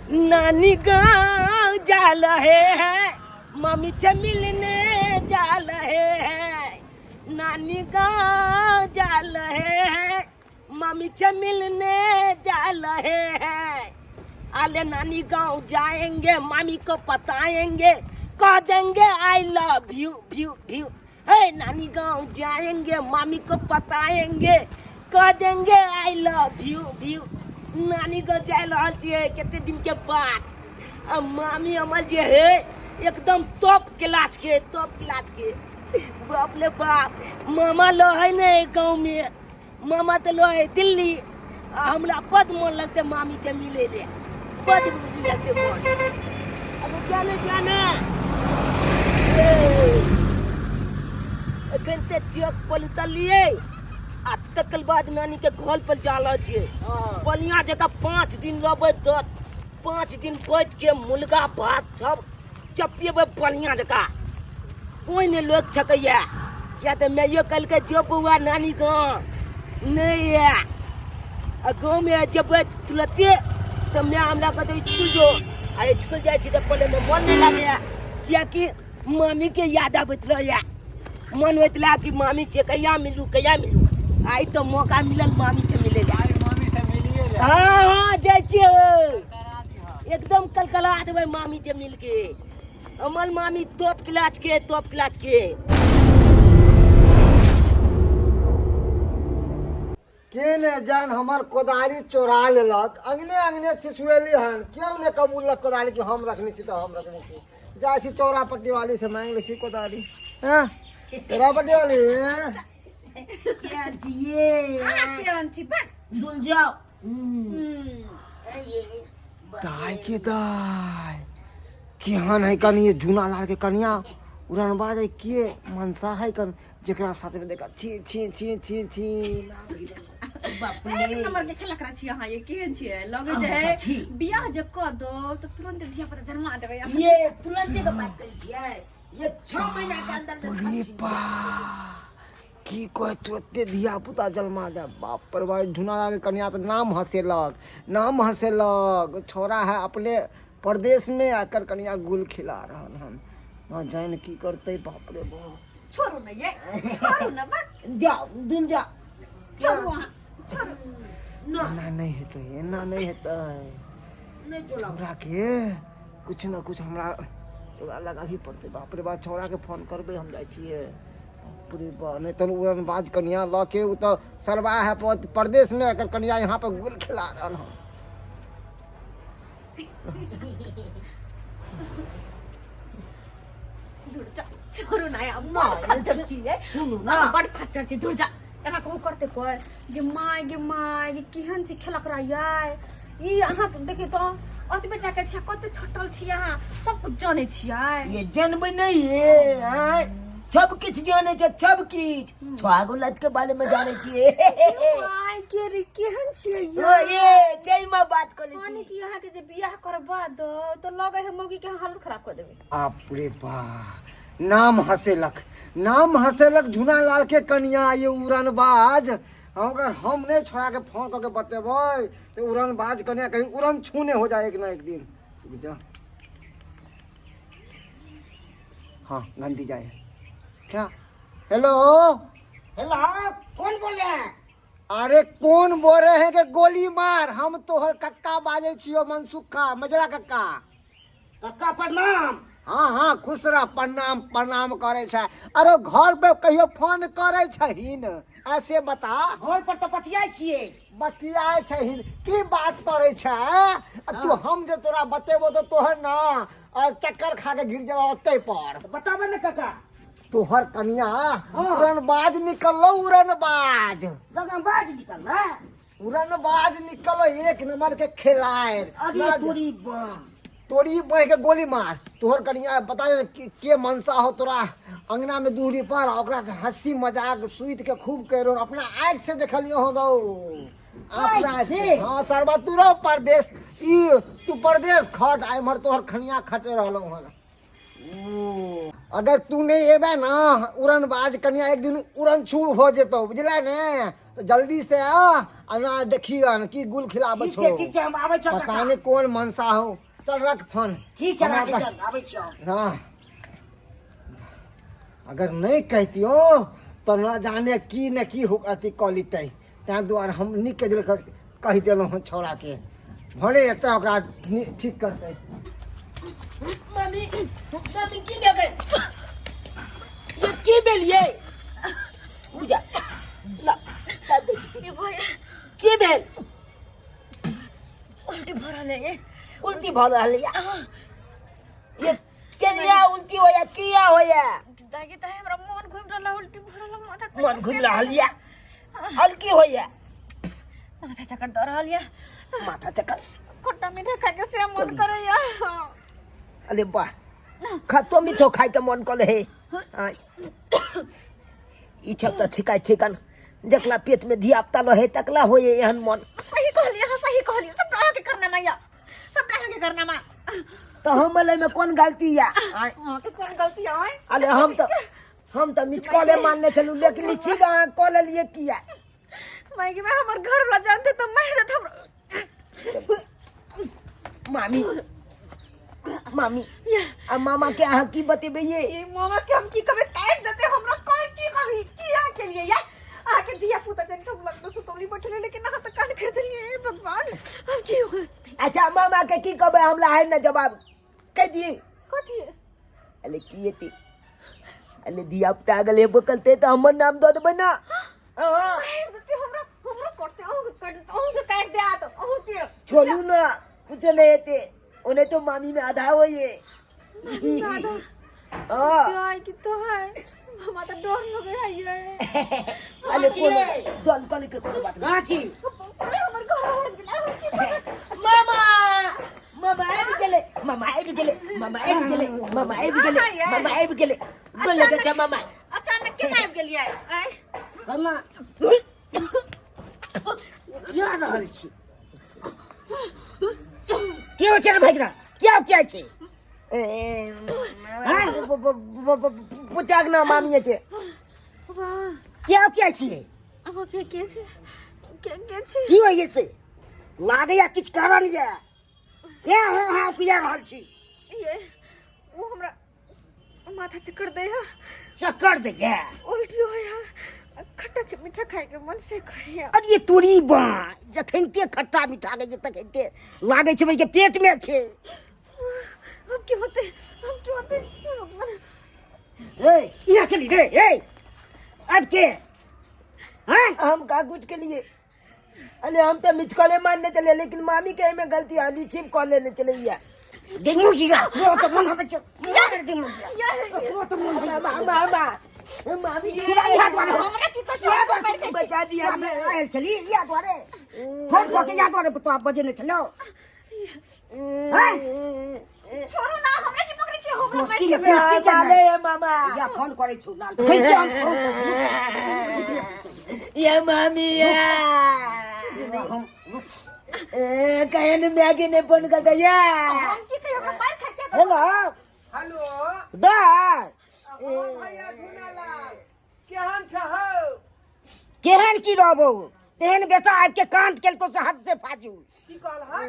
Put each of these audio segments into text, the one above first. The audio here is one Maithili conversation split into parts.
नानी गांव जा रहे हैं, मम्मी से मिलने जा रहे हैं। नानी गांव जा रहे हैं, मम्मी से मिलने जा रहे हैं। आले नानी गांव जाएंगे, मामी को बताएंगे, कह देंगे I love you view view. हे नानी गांव जाएंगे, मामी को बताएंगे, कह देंगे I love you view. नानी गांव जा रहल छियै कते दिन के बाद। आ मामी हमर जे है एकदम टॉप क्लास के, टॉप क्लास के। बाप रे बाप, मामा लो है ने गाँव में, मामा तो लो है दिल्ली। आ हमरा बड मन लगते मामी से मिले ले, बड लगते मन। अब जाने जाने एखन ते चौक पर उतरलियै आ तकर बाद नानी के घर पर जा रहल छियै। बढ़िया जगह 5 दिन रहबै तऽ 5 दिन बैठ के मुर्गा भात सब चपिएबै बढ़िया जकाँ, कोइ नहि लोकि सकैए। किया तऽ माइयो कहलकै जो बौआ नानी गाँव नहि यऽ, आ गाँवमे जेबै तुरते तऽ माय हमरा कहतै इसकुल जो। आ इसकुल जाइ छी तऽ पढ़ैमे मन नहि लागैए, किएकि मामीके याद आबैत रहैए। मन होइत रहए कि मामी छै कहिया मिलू कहिया मिलू। आइ तऽ मौका मिलल मामी से मिलै लए। आइ मामी से मिलिए ले। हाँ हाँ जाइ छियै, एकदम कलकला देबै मामी से मिलके। हमर मामी टॉप क्लास के, टॉप क्लास के। के ने जान हमर कोदारी चोरा लेलक, अंगने अंगने छिछुएली हन, क्यों ने कबूलक कोदारी कि हम रखने छी तऽ हम रखने छी। जाइ छी चौरा पट्टी वाली से मांगि लै छी कोदारी। हँ चौरा पट्टी वाली क्या छियै? केहन छी बा? दूर जाओ। दाय के दाय केहन है कनिए जूना लाल के कनिया उड़नबा जाय के मनसा है कन जेकरा साथ में देखा छी छी छी छी छी। बाप रे। एक नंबर के खेलकरा छी अहाँ, ये केहन छियै? लगे अहाँ जे तऽ छी। बियाह जे कऽ दो तऽ तुरंत धिया पुता जन्मा देबै अहाँ। ये तुरंत के बात करै छियै, ये 6 महीना के अंदर में अरे खर्च बा की कहे तुरंते धिया पुता जन्मा दे। बाप पर भाई झुना लाल के कनिया तऽ नाम हंसेलक, नाम हंसेलक। छोरा है अपने परदेश में आकर कनिया गुल खिला रहल हन। हाँ जान की करते बाप रे बाप। छोड़ू ना ये, छोड़ू ना बा। जाओ दूर जाओ। छोड़ू अहाँ, छोड़ू। ना। एना नहीं हेतै, एना नहीं हेतै। नहीं चलाओ। छोरा के कुछ न कुछ हमरा ओकरा लगाबी पड़तै। बाप रे बाप छोरा के फोन करबै हम जाइ छियै। बाप रे बाप, नहीं तऽ उड़न बाज कनिया लऽ के ओ तऽ सरबा है परदेश में, एकर कनिया यहाँ पर गुल खिला रहल हन। दूर जा, छोड़ू ना यार, ना, बड़ खच्चर छियै। सुनू ना। अहाँ बड़ खच्चर छी, दूर जा। एना कहू करते कोइ जे माय गे माय गे केहन छी खेलकरा यै। ई अहाँ देखियौ तऽ ओतबे टा के छियै, कते छटल छी अहाँ, सब कुछ जानै छियै। ये जानबै नहीं ये, आँय? सब किछु जानै छै, सब किछु। छुआ गो लत के बारे में जानै छियै। माय के रे केहन छियै ओ यै? ये जय माँ बात करै माने छी। कि अहाँ के जे बियाह करबा दो तऽ लगै है मौगी के अहाँ हालत खराब कर देबै। बाप रे बा नाम हंसेलक, नाम हंसेलक झुना लाल के कनिया ये उड़नबाज। अगर हम नहीं छोड़ा के फोन करके बतेबै तो उड़नबाज कनिया कहीं उड़न छूने हो जाए एक ना एक दिन। रुक जा। हाँ घंटी जाए क्या। हेलो हेलो कौन बोल रहे हैं? अरे कौन बोल रहे हैं कि गोली मार, हम तोहर कक्का बाजे छियो मनसुखा मजरा कक्का। कक्का प्रणाम। हाँ हाँ खुश रह, प्रणाम प्रणाम करे छै। अरे घर पे कहियो फोन करे छहिन ऐसे बता? घर पर तो बतियाइ छियै। बतियाइ छहिन की बात करे छै? आ तू हम जे तोरा बतेबो तो तोहर ना आ चक्कर खा के गिर जेबा ओतै पर। तो बताबे ने कक्का। तोहर कनिया उड़नबाज निकललो, उड़नबाज। उड़नबाज निकललै? उड़नबाज निकललो, एक नंबर के खिलाड़। अरे तोरी बा। तोरी बह के गोली मार। तोहर कनिया पता नहीं के मनसा हो तोरा अंगना में दूरी पर, ओकरा से हंसी मजाक सुइत के खूब करो, अपना आँख से देखलियो हो गौ। अपना आँखि से? हाँ सरबा तू रहो परदेश, ई तू परदेश खट, आ इम्हर तोहर खनिया खटे रहलो हन। अगर तू नहीं एबे ना उड़नबाज कनिया एक दिन उड़न छू हो जेतो, बुझले ने? तऽ जल्दी से आ आ ना देखियन की गुल खिलाबै ठीक छै छौ। ठीक छै, हम आबै छौ पता काका। नहि कोन मनसा हो। चल रख फोन। ठीक छै, हमरा राखै तऽ- छौ, आबै छियौ। हाँ, अगर नहीं कहतियो तो न जाने की न की हो अथी कऽ लेतै। ताहि दुआरे हम नीक के दिल कहि देलहुँ हँ छौड़ाके, भले एतऽ ओकरा ठीक करतै। मम्मी, मम्मी, की भऽ गेल ये? की भेल ये? पूजा ला ला दै छी। ये भैया। की भेल? उल्टी भऽ रहल है। उल्टी भऽ रहल ये? ये केलिया उल्टी होया, किया होया? दागी तऽ हमरा मन घुमि रहल है, उल्टी भऽ रहल है, माथा मन घुमि रहल ये, हल्की होया? माथा चक्कर दऽ रहल ये। माथा चक्कर। खट्टा मीठा खाके से मन करैया। अरे वाह, खट्टो मीठो खाइके मन कले हे। आय। ई सब तऽ छिकाइ छिकन जकरा पेट में धिया पुता रहे तकला होए एहन मन। सही कहलियै अहाँ, सही कहलियै। सबटा अहाँके करनामा यऽ, सबटा अहाँके करनामा। तऽ हम एहिमे कोन गलती या? आय। अहाँके कोन गलती अइ? अरे हम तऽ मिचकले मानने छलहुँ, लेकिन ई चीज अहाँ कऽ लेलियै किया? मायके में हमर घर वाला जानते तऽ मारि देत हमरा। मामी, मामी, आ मामा के अहाँ की बतेबै ये? ये मामा के हम की कहबै? काटि देते हमरा। कोन की कही की अहाँ के लिए या अहाँके धिया पुता जन हम लगनो सुतौली बैठले, लेकिन अहाँ तऽ कान कर देलियै। हे भगवान, हम की होते? अच्छा, मामा के की कहबै? हमरा है ना जवाब कह दिए। कथी? अरे की हेतै? अरे धिया पुता गेलै बोकलते तऽ हमर नाम दऽ देबै ना। हाँ। मारि देते हमरा, हमरो करते, अहूँ के काटि देते, अहूँ के काटि देत, अहूँ के। छोड़ू ना, कुछ नहीं हेतै। ओने तो मामी में आधा होइए। हाँ। की तो है, हमरा तऽ डर लगे है ये। अरे कोनो दल कल के कोनो बात नहीं। गाछी। हमर घर आबि गेलै, हम की करबै? मामा, मामा आबि गेलै, मामा आबि गेलै, मामा आबि गेलै, मामा आबि गेलै, मामा आबि गेलै। गोर लगै छै मामा। अचानक केना आबि गेलियै आँय? कन्ना किया रहल छी? के हो छै रे भैगना? क्या क्या छै? पूछाक ना मामी छै। वाह। क्या क्या छियै? अहाँ के के छै, के के छी? की होइए से लागैया किछु कारण यऽ के हो हाँ किया रहल छी? ये ओ हमरा माथा चक्कर दे है। चक्कर दैया? उल्टी होय है, खट्टा के मीठा खाए के मन से करिया। अरे तोरी बा, जखनते खट्टा मीठा के तखनते लागै छै के पेट में छै। अब की होते, अब की होते? रे इहाँ चली रे। ए अब के हैं? हम का कुछ के लिए? अरे हम तो मिचकले मानने चले, लेकिन मामी के में गलती आली छिप कॉल लेने चले या। डेंगू की गा तो तो मन हमें मार दे मुझे, तो तो मन। मामा, मामा, मामी। पूरा यहाँ द्वारे हमरा की कहै यहाँ द्वारे बचा दिया। आयल छली यहाँ द्वारे फोन कऽ के, यहाँ द्वारे तो आप बजेने छलो हैं? छोड़ू ना, हमरा की पकड़ै छी? हमरा मारि दोस्ती के में दोस्ती के मामे ये मामा या फोन करै छु लाल ठीक छै, हम फोन ये मामी ये हम ए कहन मैगी ने फोन कर दिया। हम की कहियो, हमरा मारि खा के। हेलो। हेलो। दा। ओ भैया झुनालाल, केहन छहो? केहन की रहबो, तेहन बेटा आबि के कांड केलको से हद से फाजूल। की कहल है?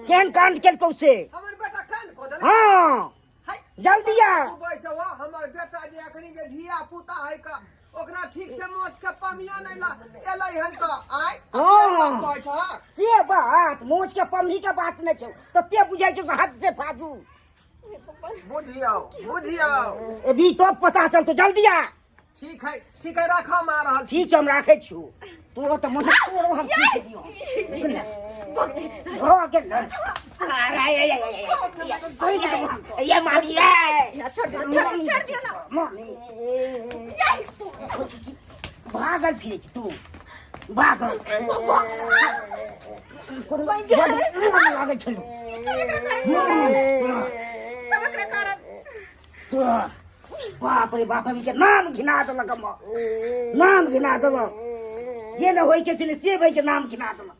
केहन कांड केलको से? हमर बेटा कांड कऽ देलक? हाँ। हाय। जल्दी आ। डूबै छौ हमर बेटा, जे अखनी जे धिया पुता है का ओकरा ठीक से मोच के पमिया नहीं ला एलै हन का आय। हाँ। कहै छह से बात मोच के पमही के बात नहीं छौ, तते बुझाइ छौ से हद से फाजूल। बुझियौ बुझियौ। अभी तो पता चल, तो जल्दी आ। ठीक है ठीक है, राखऽ, हम आ रहल छी। ठीक छै, हम राखै छु। तोरो तऽ मन तोरो हम की दियौ भऽ गेल ने। ये मामी ये। छोड़ दियो, छोड़ छोड़ दियो ना। मामी भागल फिरै छी तू, भागल लागै छलौ। सब एकरा कारण। तोरा बाप रे बाप, के नाम घिना देलक, हमर नाम घिना देलक। जे न होय के छलै से भइ के नाम घिना देलक।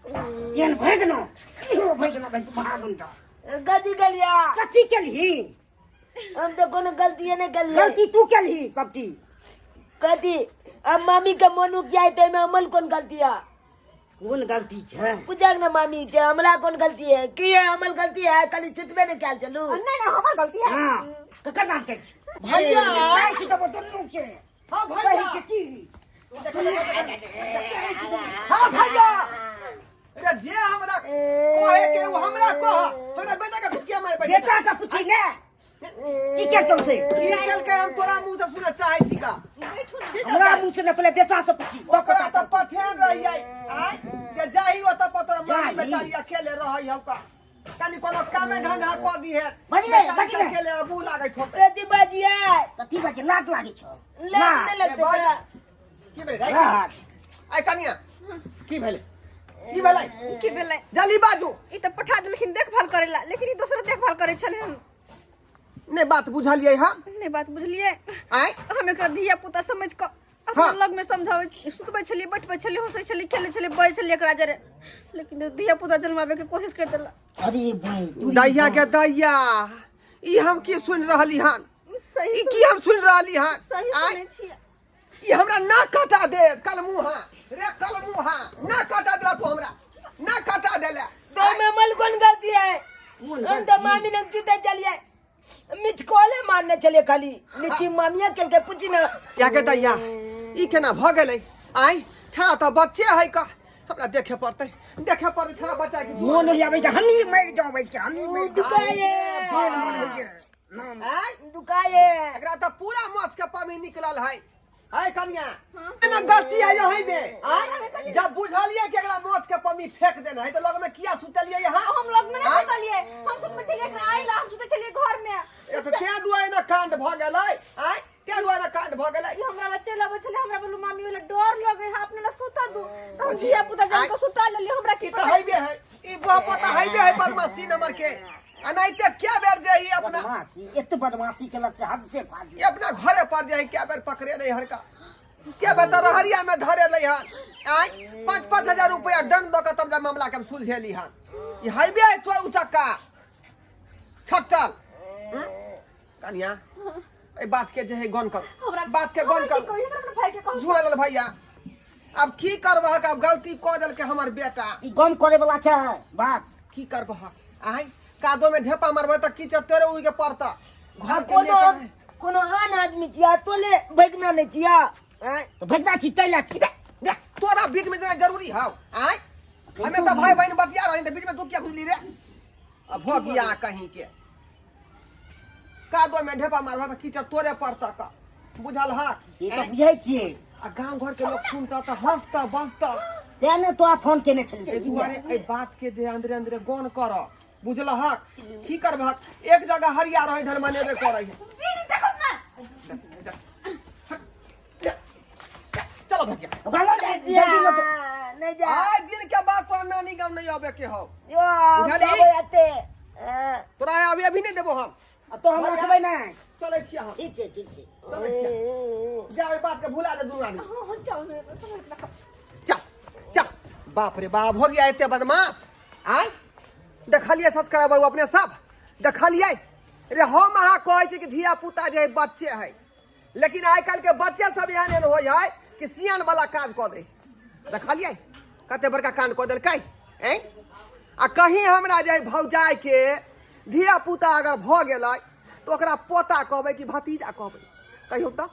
केहन भऽ गेलौ, इहो भऽ गेलौ भाइ भागल तऽ। गलती केलिया। कथी केलही? हम तो कोनो गलती नहीं केलिए। गलती तू केलही सबटी। कथी अब मामी के मन उपजाए तो एहिमे अमल कोन गलती है? कोन गलती छै? पूछक ने मामी छै हमरा कोन गलती है? की है अमल गलती है? खाली छुटबे नहीं कैल चलू। नहीं नहीं, हमर गलती है। हाँ, ककर नाम कहै छी? भैया। कहै छी तब दुनू के। हाँ कहै भैया। छै की? देखो, देखो, देखो। हाँ भैया, अरे जे हमरा कहे के वो हमरा कह, हमरा बेटा के धुकिया मारे बैठे। बेटा के पूछी ने की केलकौ से? की केलकै हम तोरा मुंह से सुनऽ चाहै छी का। बैठू ना। की हमरा केलकै? मुंह से ने, पहिले बेटा से पूछी। ओकरा तऽ पठेन रहियै आय जे जाही ओतऽ पर तोरा मामी जाही। बेचारी अकेले रहै हौ का, कनि कोनो कामे धंधा कऽ दिहे। बजले, बेचारी बजले। अकेले अबू लागैत होतै। कथी बजिए? कथी बजे लाज लागै छौ? लाज नहि लगतै बाज। तोरा? की भेलै रे? लाज। आय कनिया, की भेलै, की भेलै? की भेलै? जल्दी बाजू। ई तऽ पठा देलखिन देखभाल करै ला, लेकिन ई दोसर देखभाल करै छलै हन। नहि बात बुझलियै हम। नहि बात बुझलियै? आय हम एकरा धिया पुता समझ कऽ अपना लग में समझाबै, सुतबै छलियै, बैठबै छलियै, हंसै छलियै, खेलै छलियै, बजै छलियै एकरा जरे, लेकिन धिया पुता जन्माबै के कोशिश कर देला। अरे बहिन तू दैया के दैया, ई हम की सुनि रहली हन? सही ई की हम सुनि रहली हन? सही आय सुनै छियै। ई हमरा ना कटा दे कलमुहा रे, कलमुहा ना कटा देला तू, हमरा ना कटा देला। तो में अमल कोन गलती है? कोन हम तो गलती? मामी लग जुते चलिए, मिच कॉले मारने चलिए खाली नीची मामिया केलकै, पूछी ना। या के दैया, ई केना भऽ गेलै? आय छड़ा तऽ बच्चे है का, हमरा देखे पड़तै, देखे पड़तै छड़ा बच्चा के। मोन होइया बैठ हमही मरि जाउ, बैठ के हमही मरि जाउ। दुखाए। मोन होइया नाम। आय दुखाए। एकरा तऽ पूरा माछ के पानी निकलल है। है कनिया, एहिमे गलती है यही में। आय जब बुझलिए कि एकरा माछ के पानी फेंक देना है तऽ लग में किया सुतलिए यहाँ? हम लग में नहीं आँय? सुतलियै, हम सुतबै छलियै एकरा आइला, हम सुतै छलियै घर में। ए तऽ तें दुआरे ने कांड भऽ गेलै। आय तें दुआरे ने कांड भऽ गेलै। ई हमरा लग चलि अबै छलै, हमरा बोलू मामी ओला डर लगे है, अपने ला सुता दू, तऽ हम धिया पुता जान के सुता लेलियै। हमरा की ई तऽ पता? हैबे है, ई बहपो तऽ हैबे है बदमाशी नंबर के। एनाहिते क्या बेर जे ई अपना बदमाशी, एते बदमाशी केलक से हद से फाजू। ई अपना घरे पर जे है क्या बेर पकड़े नहीं हरका, क्या बेर तऽ रहरिया में धरे लै हन। आय 5-5 हजार रुपया दंड दऽ के तब जा मामला के हम सुलझेली हन। ई हैबे है तो उचक्का छट्टल। कनिया, एहि बात के जे है गन कर, हमरा बात के गन हमरा की कर। कही? हमरा अपना भाई के कहू। झुआ भैया, अब की करबह? अब गलती कऽ देलकै हमर बेटा। ई गम करे वाला छै बात। की करबह? आय कादो में ढेपा मारबह तऽ कीचड़ तोरे उड़ के पड़तह। घर के कोनो नेता है। कोनो आन आदमी छिया तोले भगना नहीं छिया आँय? तऽ भगना छी तै ला। देख, तोरा बीच में जेना जरूरी हौ। आय हमें तऽ भाई बहन बतिया रही तऽ बीच में तू किया घुसली रे? अब हो गया कहीं के कादो में ढेपा मारबह तऽ कीचड़ तोरे पड़तह का, बुझल हक? से तऽ बुझै छियै। आ गांव घर के लोग सुनता तऽ हंसता बसता। तें ने तोरा फोन केने छलियै। एहि दुआरे एहि बात के जे अंदरे अंदरे गौन कर, बुझलहक? की करबहक, एक जगह हरिया रहे धन मनेबे करै है। दीदी देखो ना। चलो भैया। ओकरा लऽ जा जल्दी लऽ जा। नहीं जा। आइ दिन के बाद तोरा नानी गाम नहीं आबे के हौ। यो हम बुझलिही? जाबे आते हाँ। तोरा अभी अभी नहीं देबो हम। आ तो हम रखबै नै। चलै छियै हम। ठीक छै, ठीक छै। चलै छियै, जा ओहि बात के भुला दे दुनू आदमी। हाँ हाँ, जाओ ना, समझ रखो। चल चल। बाप रे बाप, हो गया एते बदमाश। आय देखलियै सब्सक्राइबर अपने सब देखलियै रे, हम अहाँ कहै छी कि धिया पुता जे है बच्चे है, लेकिन आइ काल्हि के बच्चे सब एहन एहन होइ है कि सियान वाला काज कऽ दे। देखलियै कते बड़का कांड कऽ देलकै? ऐं आ कहीं हमरा जे है भौजाई के धिया पुता अगर भऽ गेलै तऽ ओकरा पोता कहबै कि भतीजा कहबै, कहियौ तऽ?